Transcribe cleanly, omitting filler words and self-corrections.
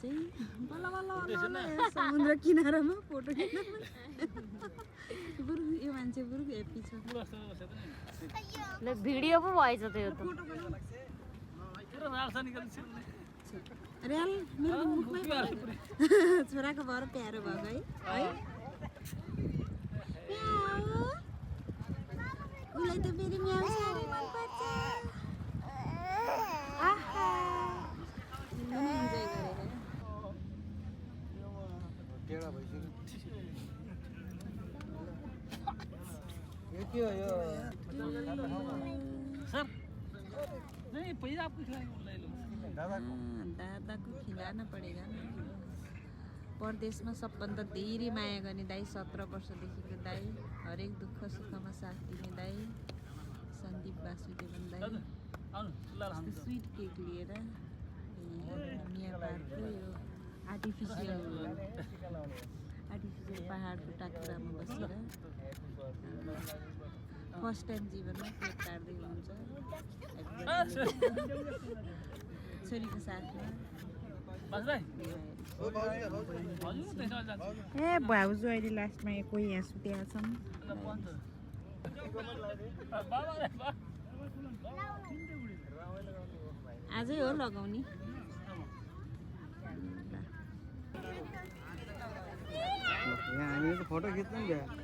चाहिँ बल्ल बल्ल समुद्र किनारामा फोटो खिच्न बरु यो मान्छे बरु हेप्पी छ ल भिडियो पो भएछ त्यो त रेल मेरो मुखमै छोराको भएर प्यारो भएको है उसलाई त फेरि म्याउ साह्रै मनपर्छ इन्जोय दादाको खिलाना पडेगा परदेशमा सबभन्दा धेरै माया गर्ने दाई 17 वर्षदेखिको दाई हरेक दुःख सुखमा साथ दिने दाई सन्दीप वासुदेवन दाई स्विट केक लिएर मिया पार्कको यो आर्टिफिसियल पहाडको टाकुरामा बसेर फर्स्ट टाइम जीवनमा केक काट्दै हुनुहुन्छ छोरीको साथमा ए भाउजू अहिले लास्टमा कोही यहाँ सुतेका छन् आजै हो लगाउने यहाँ हामीले त फोटो खिच्नु क्या